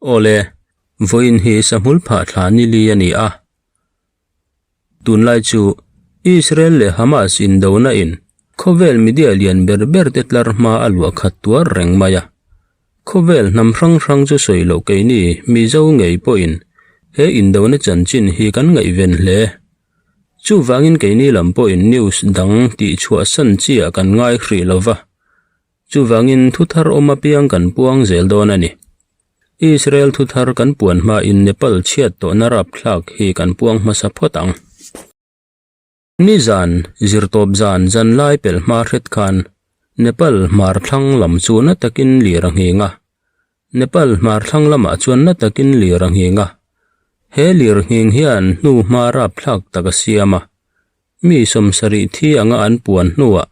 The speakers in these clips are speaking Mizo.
Awle, vawiin hi sahmul phah thla ni li a ni a. Tunlai chu Israel leh Hamas indona in khawvel media lian ber ber te tlar hma a luah khat tuar reng mai a. Khawvel hnam hrang hrang chu sawi loh keini Mizo ngei pawhin he indona chanchin hi kan ngaihven hle. Chuvangin keini lam pawhin news dang tihchhuah san chiah kan ngai hrih lova. Chuvangin thu thar awm apiang kan puang zel dawn a ni. Israel thu thar kan puan hmain Nepal chhiat tawhna rapthlak hi kan puang hmasa phawt ang. Nizan, zirtawp zan zanlai pelh hma hret khan Nepal hmar thlang lam chu na takin lir a nghing a. Nepal hmar thlang lamah chuan na takin lir a nghing a. He lir nghing hian hnu hma rapthlak tak a siam a. Mi sawmsarih thi anga an puan hnuah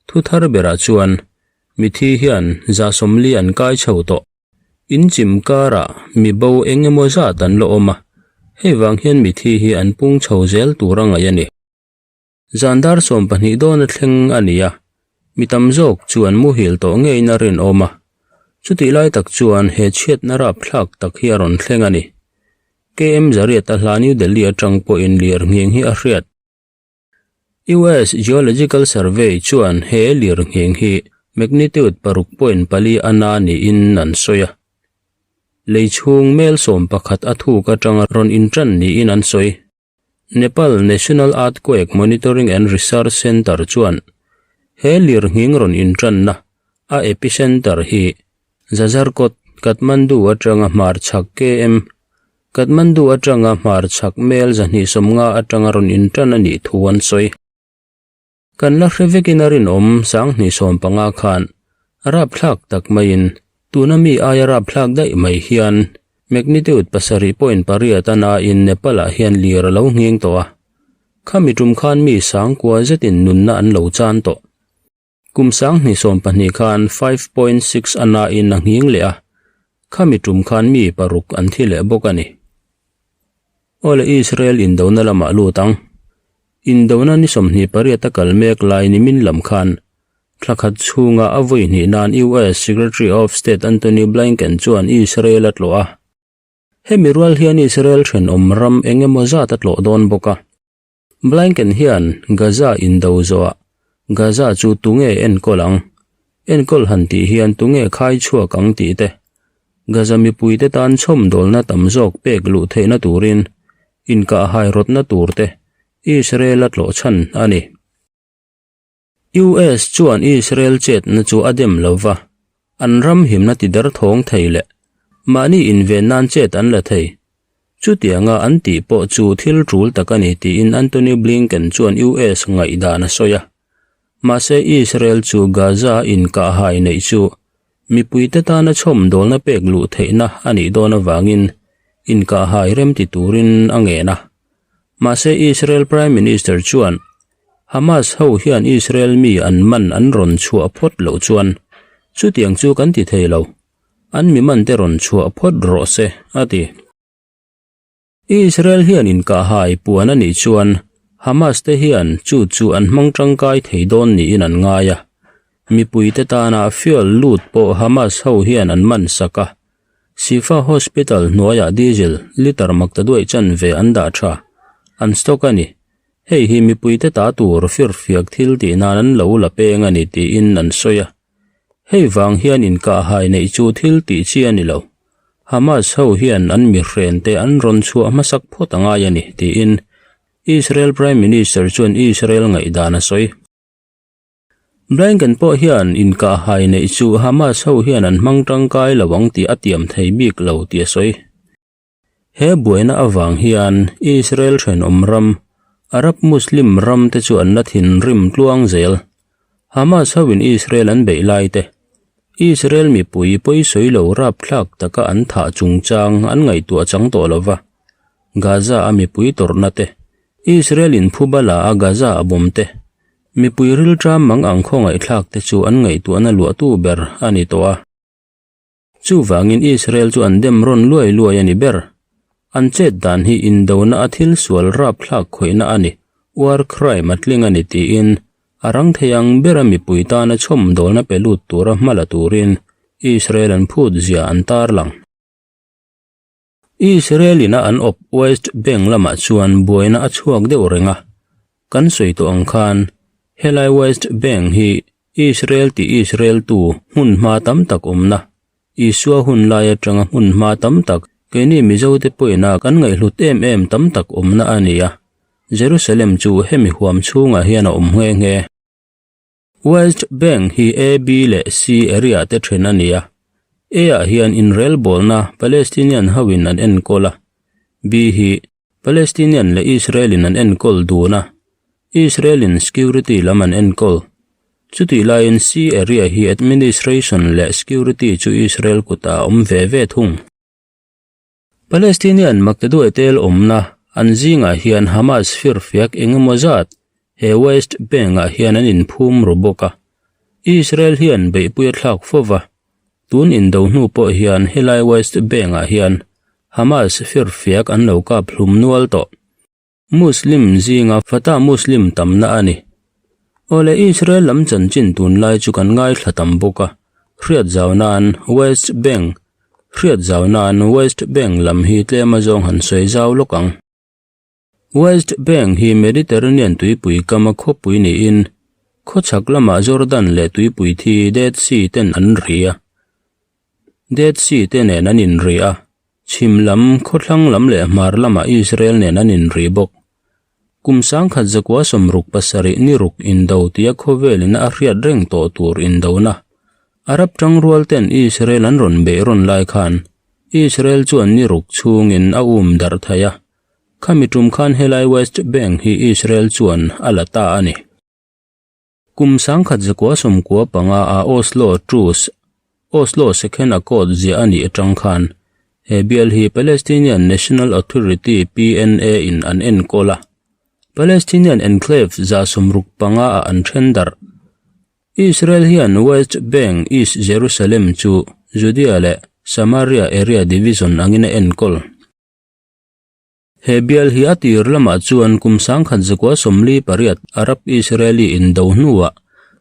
thu thar berah chuan mithi hian 140 an kai chho tawh. In chim karah mi bo eng emaw zat an la awm a, hei vang hian mithi hi an pung chho zel tur a ngaih a ni. Zan dar 12 dawn a thleng a ni a, mi tam zawk chu an muhil tawh ngeiin a rinawm a. Chutih lai tak chuan he chhiatna rapthlak tak hi a rawn thleng a ni. KM Zariat a hla New Delhi atang pawhin lirnghing hi a hriat. US Geological Survey chuan he lirnghing hi magnitude 6.4 a na niin an sawi a. Lei chhung mel 11 a thuk atanga rawn intan niin an sawi. Nepal National Earthquake Monitoring and Research Centre chuan he lirnghing rawn intanna a epicenter hi Jajarkot, Kathmandu atanga hmarchhak KM, Kathmandu atanga hmarchhak mel 250 atanga rawn intan a nih thu an sawi. Kan la hre vekin a rinawm 2015 khan rapthlak tak maiin tuna mi aia rapthlak daih mai hian magnitude 7.8 a nain Nepal-ah hian lir a lo nghing tawh a. Khami tum khan mi sangkua zetin nunna an lo chan tawh. Kum 2020 khan 5.6 a nain a nghing leh a, khami tum khan mi paruk an thi leh bawk a ni. Awle Israel indona lamah lut ang. Indona ni 28 a kal mek lai nimin lam khan thla khat chhunga a vawi hnih nan US Secretary of State Antony Blinken chuan Israel a tlawh a. Hemi rual hian Israel thenawm ram eng emaw zat a tlawh dawn bawk a. Blinken hian Gaza indo zawhah Gaza chu tunge enkawl ang? Enkawl han tih hian tunge khai chhuak ang tih te, Gaza mipuite tan chhawmdawlna tam zawk pek luh theihna turin inkahhai rawtna tur te Israel a tlawh chhan a ni. US chuan Israel chetna chu a dem lo va, an ram himna ti derthawng thei leh mahni inven nan chet an la thei. Chutianga an tih pawh chu thil tul tak a ni tiin Antony Blinken chuan US ngaihdan a sawi a. Mahse Israel chu Gaza inkahhai neih chu mipuite tana chhawmdawlna pek luh theihna a nih dawn avangin inkahhai remti turin a ngen a. Mahse Israel Prime Minister chuan Hamas ho hian Israel mi an man an rawn chhuah phawt loh chuan chutiang chu kan ti thei lo, an mi man te rawn chhuah phawt rawh se, a ti. Israel hian inkahhai puan a nih chuan Hamas te hian chu chu an hmang tangkai thei dawn niin an ngai a. Mipuite tana fuel lut pawh Hamas ho hian an man sak a. Shifa Hospital hnuaiah diesel litre maktaduaih chanve an dah tha, an stock a ni. Hei hi mipuite ta tur firfiak thil tih nan an lo la peng a ni tiin an sawi a. Hei vang hian inkahhai neih chu thil tih chi a ni lo. Hamas ho hian an mihrente an rawn chhuah hmasak phawt a ngai a ni tiin Israel Prime Minister chuan Israel ngaihdan a sawi. Blinken pawh hian inkahhai neih chu Hamas ho hian an hmang tangkai lo ang tih a tiam thei bik lo tih a sawi. He buaina avang hian Israel thenawm ram, Arab Muslim ram te chu an la thinrim tluang zel. Hamas hoin Israel an beih lai te, Israel mipui pawisawi lo rapthlak taka an thah chungchang an ngaihtuah chang tawh lo va, Gaza a mipui tawrhna te, Israel in phuba la a Gaza a bawm te, mipui rilṭam mang ang khawngaihthlak te chu an ngaihtuahna luahtu ber a ni tawh a. Chuvangin Israel chu an dem rawn luai luai a ni ber. An chet dan hi indona a thil sual rapthlak khawihna a ni, war crime a tling a ni tiin a rang thei ang bera mipui tana chhawmdawlna pe lut tura hma la turin Israel an phut zia an tarlang. Israel ina an awp West Bank lamah chuan buaina a chhuak deuh reng a, kan sawi tawh ang khan helai West Bank hi Israel tih Israel tu hmun hma tam tak awmna, Isua hun lai atanga hmun hma tam tak keini Mizote pawhina kan ngaihhlut em em tam tak awmna a ni a, Jerusalem chu hemi huam chhungah hian a awm nghe nghe. West Bank hi A, B leh C area te then a ni a. A ah hian inrelbawlna Palestinian hoin an enkawl a, B hi Palestinian leh Israel in an enkawl dun a, Israel in security lam an enkawl. Chutih laiin C area hi administration leh security chu Israel kutah a awm ve ve thung. Palestinian maktaduai tel awmna an zingah hian Hamas firfiak eng emaw zat he West Bank-ah hian an inphum ru bawk a. Israel hian beihpui a thlak fo va, tun indo hnu pawh hian helai West Bank-ah hian Hamas firfiak an lo kap hlum nual tawh. Muslim zinga Fatah Muslim tamna a ni. Awle Israel lam chanchin tunlai chu kan ngaithla tam bawk a, hriat zau nan West Bank hriat zau nan West Bank lam hi tlem a zawng han sawi zau lawk ang. West Bank hi Mediterranean tuipui kama khawpui niin khawchhak lamah Jordan leh tuipui thi Dead Sea ten an ri a. Dead Sea te nen an inri a, chhim lam, khawthlang lam leh hmar lamah Israel nen an inri bawk. Kum sangkhat zakua 67 ni ruk indo tia khawvelin a hriat reng tawh tur indona. Arab tangrual ten Israel an rawn beih rawn lai khan Israel chuan ni ruk chhungin a um darh thei a, khami tum khan helai West Bank hi Israel chuan a la ta a ni. Kum 1995 a Oslo Truce, Oslo Second Accord ziah a nih atang khan he bial hi Palestinian National Authority, PNA, in an enkawl a. Palestinian enclave 65 ah an then darh. Israel hian West Bank, East Jerusalem chu Judea leh Samaria Area Division angin a enkawl. He bial hi a tir lamah chuan kum 1948 Arab-Israeli indo hnuah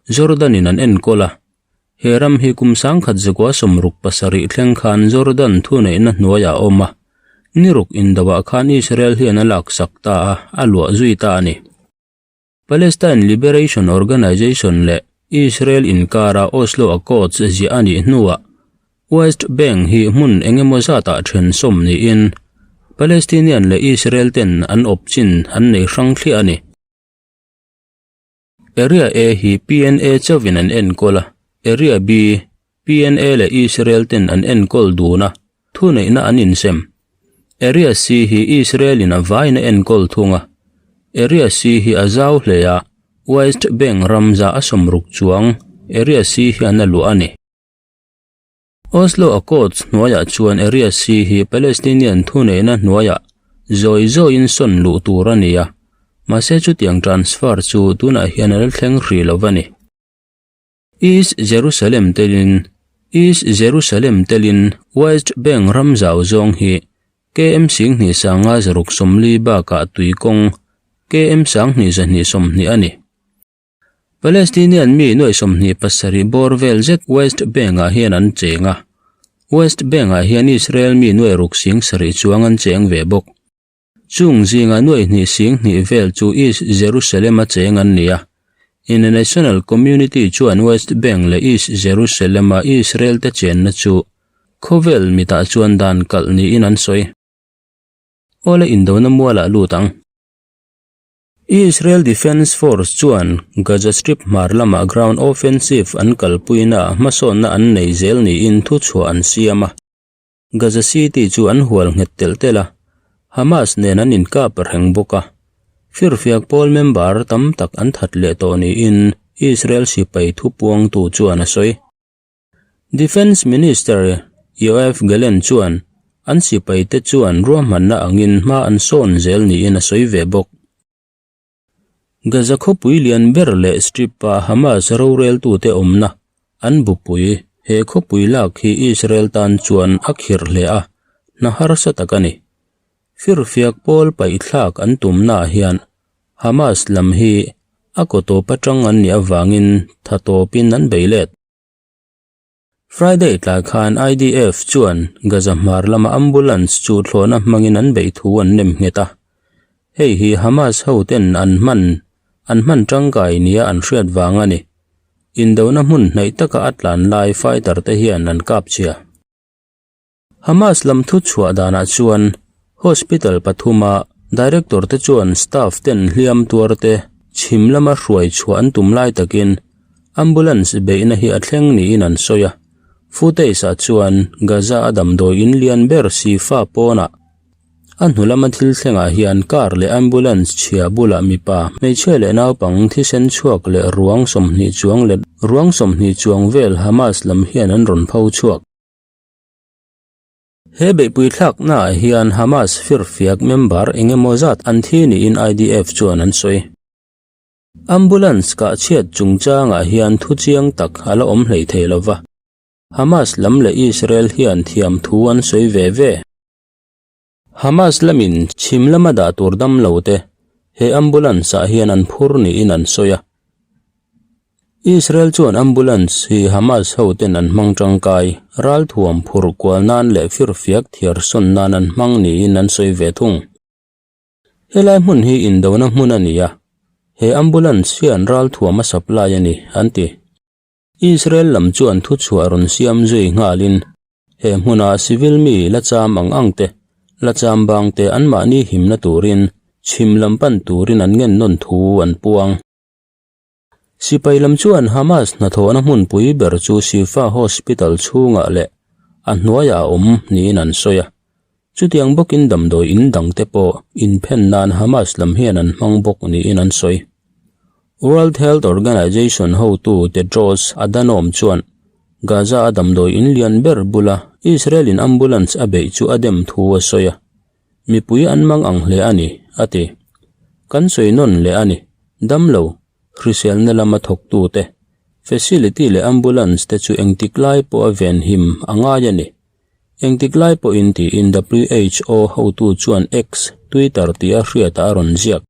Jordan-in an enkawl a. He ram hi kum 1967 thleng khan Jordan thuneihna hnuaiah a awm a. Ni ruk indoah khan Israel hian a laksak ta a, a luah zui ta a ni. Palestine Liberation Organization leh Israel inkara Oslo Accords ziah a nih hnuah West Bank hi hmun eng emaw zatah then sawm niin Palestinian leh Israel ten an awp chin an nei hrang thliah a ni. Area A hi PNA chauhin an enkawl a, Area B PNA leh Israel ten an enkawl dun a, thuneihna an insem. Area C hi Israel in a vaiin a enkawl thung a. Area C hi a zau hle a, West Bank ram za a sawmruk chuang Area C hian a luah a ni. Oslo Accords hnuaiah chuan Area C hi Palestinian thuneihna hnuaiah zawi zawiin sawn luh tur a ni a, mahse chutiang transfer chu tunah hian a la thleng hrih lo va ni. East Jerusalem telin East Jerusalem telin West Bank ram zau zawng hi KM 10 sanga zaruk 40 bakah tui kawng KM 10 2 20 a ni. Palestinian mi nuai 27 bawr vel zet West Bank-ah hian an cheng a. West Bank-ah hian Israel mi nuai ruk sing sarih chuang an cheng ve bawk. Chung zinga nuai hnih sing hnih vel chu East Jerusalem-a cheng an ni a. International community chuan West Bank leh East Jerusalem-a Israel-te chenna chu khawvel mitah chuan dan kalh niin an sawi. Awle indona mualah lut ang. Israel Defense Force chuan Gaza Strip hmar lamah ground offensive an kalpuinaah hmasawnna an nei zel niin thuchhuah an siam a. Gaza City chu an hual nghet telh telh a, Hamas nen an inkap reng bawk a. Firfiak pawl member tam tak an that leh tawh niin Israel sipai thupuangtu chuan a sawi. Defence Minister Yoav Gallant chuan an sipaite chuan ruahmanna angin hma an sawn zel niin a sawi ve bawk. Gaza khawpui lian ber leh Strip-a Hamas roreltute awmna an bupui he khawpui lak hi Israel tan chuan a khirh hle a, hna harsa tak a ni. Firfiak pawl paihthlak an tumnaah hian Hamas lam hi a kaw tawp atang an nih avangin tha tawpin an bei let. Friday tlai khan IDF chuan Gaza hmar lama ambulance chu thlawhna hmangin an beih thu an nem nghet a. Hei hi Hamas hoten an hman an hman tangkai nia an hriat vang a ni. Indona hmun hnaih taka a tlan lai fighter te hian an kap chhia. Hamas lam thu chhuah danah chuan hospital pathuma director te chuan staff ten hliam tuar te chhim lama hruai chhuah an tum lai takin ambulance beihna hi a thleng niin an sawi a. Footage ah chuan Gaza a damdawi in lian ber Shifa pawnah a hnu lama thil thlengah hian car leh ambulance chhia bulah mipa, hmeichhia leh naupang thisen chhuak leh ruang 20 chuang leh ruang 20 chuang vel Hamas lam hian an rawn pho chhuak. He beihpui thlaknaah hian Hamas firfiak member eng emaw zat an thi niin IDF chuan an sawi. Ambulance kah chhiat chungchangah hian thu chiang tak a la awm hlei thei lo va, Hamas lam leh Israel hian thiam thu an sawi ve ve. Hamas lamin chhim lama dah tur dam lo te he ambulance-ah hian an phur niin an sawi a. Israel chuan ambulance hi Hamas hoten an hmang tangkai, ralthuam phurh kual nan leh firfiak thiar sawn nan an hmang niin an sawi ve thung. Helai hmun hi indona hmun a ni a, he ambulance hian ralthuam a supply a ni, an ti. Israel lam chuan thuchhuah rawn siam zui nghalin he hmuna civil mi la cham ang ang te, la cham bang te anmahni himna turin chhim lam pan turin an ngen nawn thu an puang. Sipai lam chuan Hamas hnathawhna hmunpui ber chu Shifa Hospital chhungah leh a hnuaiah a awm niin an sawi a. Chutiang bawkin damdawi in dangte pawh inphen nan Hamas lam hian an hmang bawk niin an sawi. World Health Organization hotu Tedros Adhanom chuan Gaza-a damdawi in lian ber bula Israel-in ambulance a beih chu a dem thu a sawi a. Mipui an mang ang hle a ni, a ti. Kan sawi nawn leh a ni. Damlo, hriselna lama thawktute, facility leh ambulance te chu engtik lai pawha venhim a ngai a ni. Engtik lai pawhin tiin WHO hotu chuan X, Twitter tia hriatah a rawn ziak.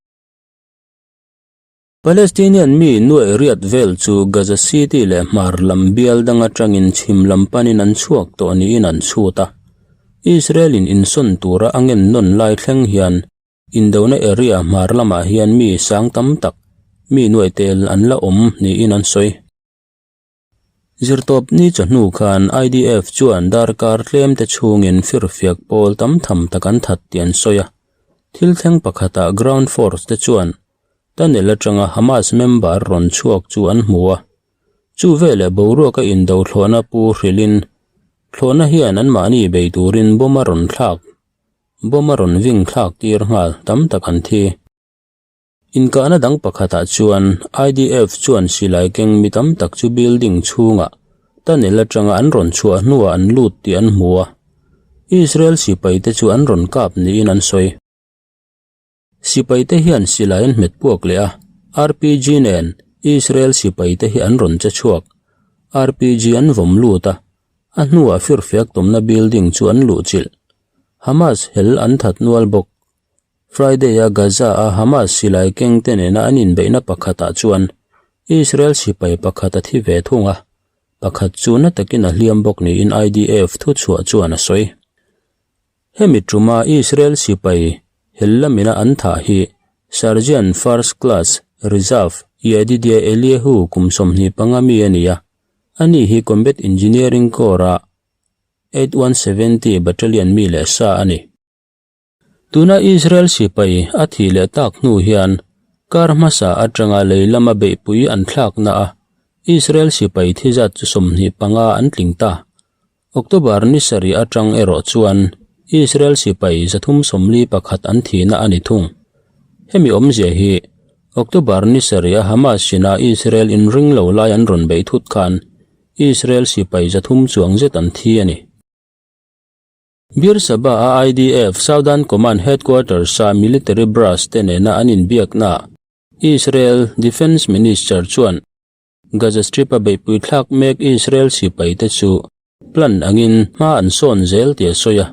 Palestinian mi nuaih riat vel chu Gaza City leh hmar lam bial dang atangin chhim lam panin an chhuak tawh niin an chhut a. Israel-in insawn tura a ngen nawn lai thleng hian indona area hmar lamah hian mi sang tam tak, mi nuaih tel an la awm niin an sawi. Zirtawp ni chawhnu khan IDF chuan darkar tlem te chhungin firfiak pawl tam tham tak an that tih an sawi a. Thil thleng pakhatah ground force te chuan tunnel atanga Hamas member rawn chhuak chu an hmu a. Chu veleh boruaka indo thlawhna pu hrilhin thlawhna hian anmahni bei turin bomb a rawn thlak bomb a rawn ving thlak tir nghal tam tak an thi. Inkahna dang pakhatah chuan IDF chuan silai keng mi tam tak chu building chhungah tunnel atanga an rawn chhuah hnuah an lut tih an hmu a, Israel sipaite chu an rawn kap niin an sawi. Sipaite hian silai an hmet puak leh a, RPG nen Israel sipaite hi an rawn che chhuak. RPG an vawm lut a, a hnuah firfiak tawmna building chu an luhchilh. Hamas hel an that nual bawk. Friday-a Gaza-a Hamas silai kengte nena an inbeihna pakhatah chuan Israel sipai pakhat a thi ve thung a, pakhat chu na takin a hliam bawk niin IDF thuchhuah chuan a sawi. Hemi tuma Israel sipai hel lamina an thah hi Sergeant First Class, Reserve, Yedidia Eliyahu kum 25 mi a ni a, ani hi Combat Engineering Corps-a 8170 Battalion mi leh sa a ni. Tuna Israel sipai a thih leh tak hnu hian kar hmasa atanga lei lama beihpui an thlakna a Israel sipai thi zat chu 25 an tling ta. October ni sarih atang erawh chuan Israel sipai 341 an thihna a ni thung. Hemi awmzia hi October ni sarih a Hamas sina Israel inring lo lai an rawn beih thut khan Israel sipai 300 chuang zet an thi a ni. Beersheba-a IDF Southern Command Headquarters-a military brass te nena an inbiaknaah Israel Defence Minister chuan Gaza Strip-a beihpui thlak mek Israel sipaite chu plan angin hma an sawn zel tih a sawi a,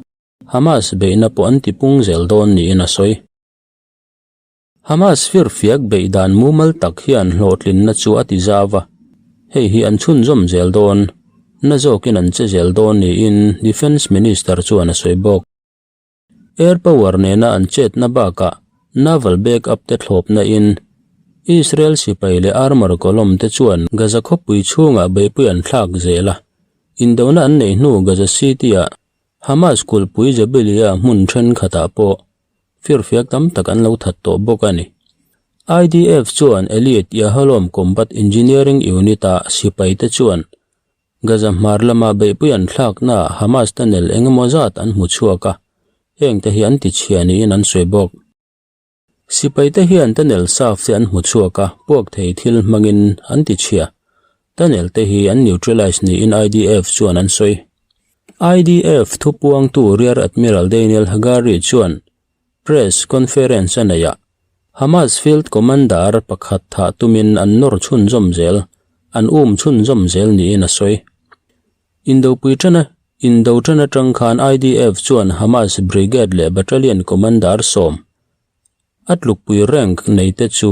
Hamas beihna pawh an tipung zel dawn niin a sawi. Hamas firfiak beih dan mumal tak hian hlawhtlinna chu a ti zau a, hei hi an chhunzawm zel dawn. Na zawkin an che zel dawn niin Defence Minister chuan a sawi bawk. Air power nena an chetna bakah naval backup te thlawpna in Israel sipai leh armor column te chuan Gaza khawpui chhungah beihpui an thlak zel a, indona an neih hnu Gaza City-ah Hamas kulhpui Jabalia hmun thenkhatah pawh firfiak tam tak an lo that tawh bawk a ni. IDF chuan Elite Yahalom Combat Engineering Unit-a sipaite chuan Gaza hmar lama beihpui an thlaknaah Hamas tunnel eng emaw zat an hmu chhuak a, hengte hi an tichhia niin an sawi bawk. Sipaite hian tunnel saf te an hmu chhuak a, puak thei thil hmangin an tichhia. Tunnel te hi an neutralize niin IDF chuan an sawi. IDF thupuangtu Rear Admiral Daniel Hagari chuan Press conference a neih ah Hamas field commander pakhat thah tumin an nawr chhunzawm zel, an um chhunzawm zel niin a sawi. Indopui tana Indo tan atang khan IDF chuan Hamas brigade leh battalion commander sawm a tlukpui rank nei te chu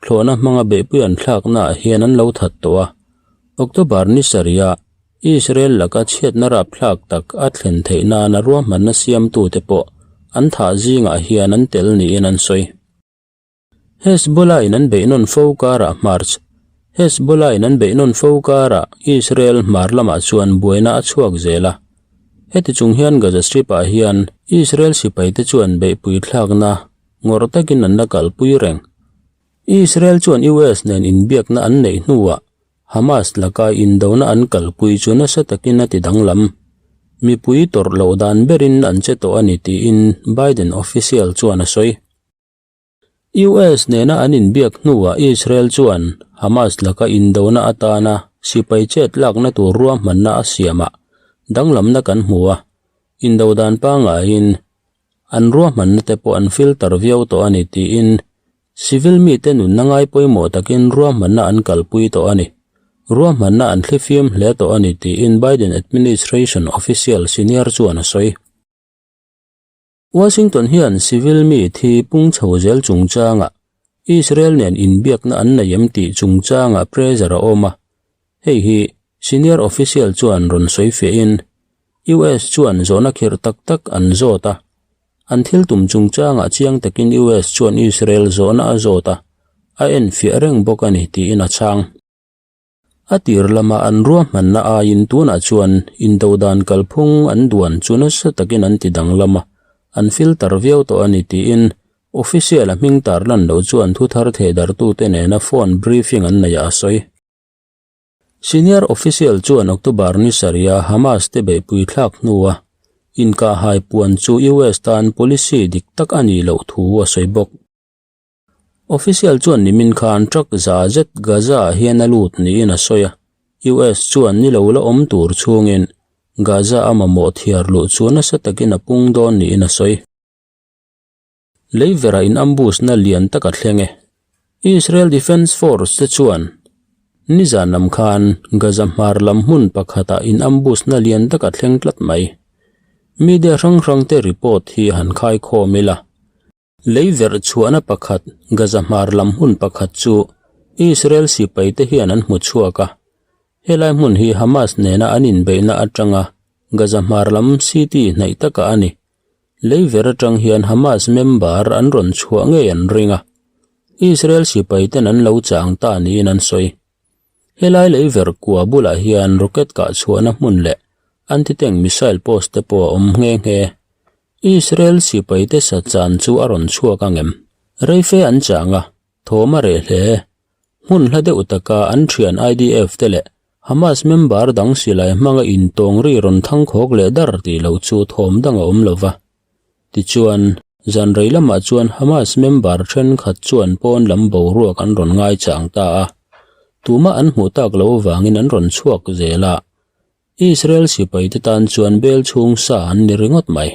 thlawhna hmanga beihpui an thlakna ah hian an lo that tawh a. October ni sarih ah Israel laka chhiatna rapthlak tak a thlen theih nana ruahmanna siamtute pawh an thah zingah hian an tel niin an sawi. Hezbollah in an beih nawn fo karah March Hezbollah in an beih nawn fo karah Israel hmar lamah chuan buaina a chhuak zel a. Heti chung hian Gaza Strip ah hian Israel sipaite chuan beihpui thlakna ngawrh takin an la kalpui reng. Israel chuan US nen inbiakna an neih hnuah Hamas laka indona an kalpui chu nasa takin a ti danglam. Mipui tawrh loh dan berin an che tawh a ni tiin Biden official chuan a sawi. US nena an inbiak hnuah Israel chuan Hamas laka indona atana sipai chet lakna tur ruahmanna a siamah danglamna kan hmu a, indo dan pangaiin An ruahmanna te pawh an filter viau tawh a ni tiin civil mite nunna ngai pawimawh takin ruahmanna an kalpui tawh a ni. Ruahmanna an thlifim hle tawh a ni tiin Biden administration official senior chuan a sawi. Washington hian civil mi thi pung chho zel chungchangah Israel nen inbiakna an nei em tih chungchangah pressure a awm a, hei hi senior official chuan rawn sawi fiahin US chuan zawhna khirh tak tak an zawt a, an thil tum chungchangah chiang takin US chuan Israel zawhna a zawt a, a enfiah reng bawk a ni tiin a chhang. A tir lama an ruahmanna aiin tunah chuan indodan kalphung an duan chu nasa takin an ti danglam a, an filter viau tawh a ni tiin official a hming tarlan loh chuan thuthar thehdartute nena phone briefing an neihah a sawi. Senior official chuan October ni sarih-a Hamas te beihpui thlak hnua inkahhai puan chu US tan policy dik tak a nih loh thu a sawi bawk. Official chuan nimin khan truck za zet Gaza-ah hian a lut niin a sawi a, US chuan ni lo la awm tur chhungin Gaza-a mamawh thiar luh chu nasa takin a pung dawn niin a sawi. Lei vera in ambush na lian tak a thleng e. Israel Defense Force te chuan nizan lam khan Gaza hmar lam hmun pakhatah in ambush na lian tak a thleng tlat mai. Media hrang hrang te report hi han khai khawm ila. Lei verh chhuahna pakhat Gaza hmar lam hmun pakhat chu Israel sipai te hian an hmu chhuak a. Helai hmun hi Hamas nena an inbeihna atanga Gaza hmar lam city hnaih takah a ni. Lei ver atang hian Hamas member an rawn chhuah ngei an ring a, Israel sipai ten an lo chang ta niin an sawi. Helai lei ver kua bulah hian rocket kah chhuahna hmun leh anti-tank missile post te pawh a awm nghe nghe. Israel sipai te sa chan chu a rawn chhuak ang em? Reife an chang a, thawm a reh hle. Hmun hla deuh taka an thian IDF te leh Hamas member dang silai hmanga intawng ri rawn thangkhawk leh dar tih loh chu thawm dang a awm lo va. Tichuan, zan rei lamah chuan Hamas member thenkhat chuan pawn lam boruak an rawn ngaichang ta a, tumah an hmuh tak loh avangin an rawn chhuak zel a, Israel sipaite tan chuan bel chhung sa an ni ringawt mai.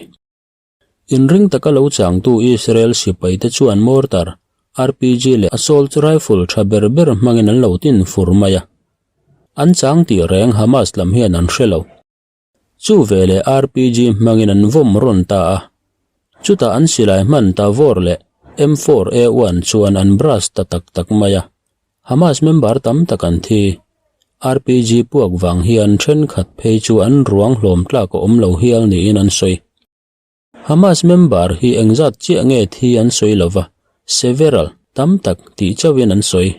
Inring taka lo changtu Israel sipaite chuan mortar, RPG leh assault rifle tha ber ber hmangin an lo tin fur mai a. An chang tih reng Hamas lam hian an hre lo. Chu veleh RPG hmangin an vawm rawn ta a. Chutah an silai hman Tavor leh M4A1 chuan an blast ta tak tak mai a. Hamas member tam tak an thi. RPG puak vang hian thenkhat phei chu an ruang hlawm tlak a awm lo hial niin an sawi. Hamas member hi engzat chiah nge thi an sawi lova, several, tam tak tih chauhin an sawi.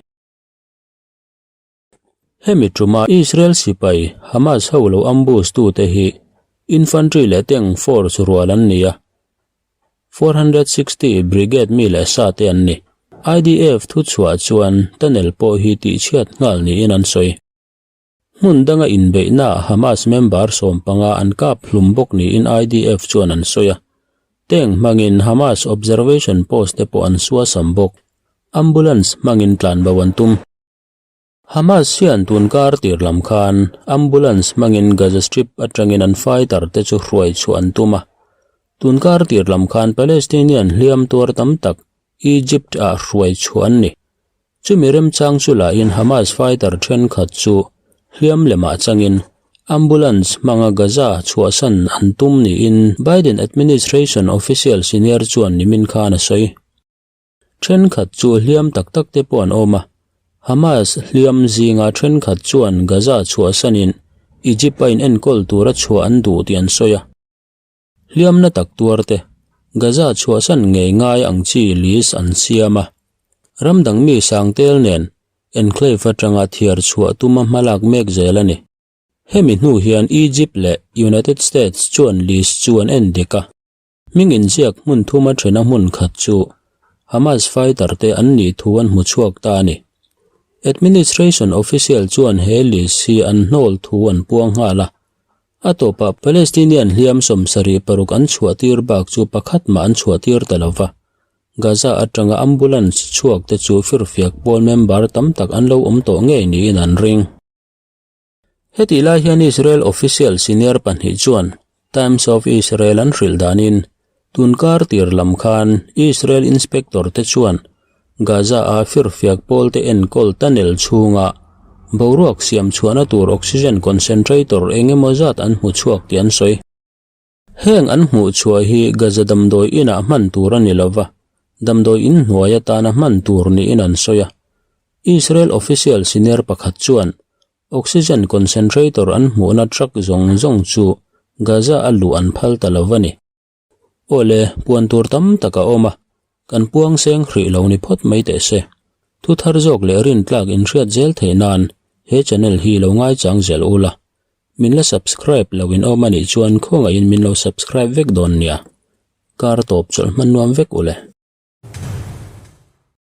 Hemi tuma Israel sipai Hamas ho lo ambush tute hi infantry leh tank force rual an ni a, 460 Brigade mi leh sa te an ni. IDF thuchhuah chuan tunnel pawh hi tihchhiat nghal niin an sawi. Hmun danga inbeihnaah Hamas member sawmpanga an kap hlum bawk niin IDF chuan an sawi a. Tank hmangin Hamas observation post te pawh an suasam bawk. Ambulance hmangin tlanbo an tum. Hamas hian tun kar tir lam khan ambulance hmangin Gaza Strip atangin an fighter te chu hruai chhuah an tum a. Tun kar tir lam khan Palestinian hliam tuar tam tak Egypt ah hruai chhuah an ni. Chumi remchang chu lahin Hamas fighter thenkhat chu hliam lemah changin ambulance hmanga Gaza chhuahsan an tum niin Biden administration official senior chuan nimin khan a sawi. Thenkhat chu hliam tak tak te pawh an awm a, Hamas hliam zinga thenkhat chuan Gaza chhuahsanin Egypt a inenkawl tura chhuah an duh tih an sawi a. Hliamna tak tuar te, Gaza chhuahsan ngei ngai ang chi list an siam a, ram dang mi sangtel nen enclave atanga thiar chhuah tuma hmalak mek zel a ni. Hemi hnu hian Egypt leh United States chuan list chu an en dik a. Hming inziak hmun thuma thena hmun khat chu Hamas fighter te an nih thu an hmu chhuak ta a ni. Administration official chuan he list hi an hnawl thu an puang nghal a. A tawpah Palestinian hliam 76 an chhuahtir bak chu pakhat mah an chhuahtir ta lo va. Gaza atanga ambulance chhuak te chu firfiak pawl member tam tak an lo awm tawh ngei niin an ring. Hetih lai hian Israel official senior pahnih chuan Times of Israel an hrilh danin tun kar tir lam khan Israel inspector te chuan Gaza-a firfiak pawlte enkawl tunnel chhunga boruak siam chhuahna tur oxygen concentrator eng emaw zat an hmu chhuak tih an sawi. Heng an hmuh chhuah hi Gaza damdawi inah hman tur a ni lo va, damdawi in hnuai atana hman tur niin an sawi a. Israel official senior pakhat chuan oxygen concentrator an hmuhna truck zawng zawng chu Gaza a luh an phal ta lo va ni. Awle, puan tur tam tak a awm a, kan puang seng hrih lo ni phawt mai teh se. Thu thar zawk leh rintlak inhriat zel theih nan he channel hi lo ngaichang zel ula. Min la subscribe lo in awm anih chuan khawngaihin min lo subscribe vek dawn nia. Kar tawp chawlh hman nuam vek ule.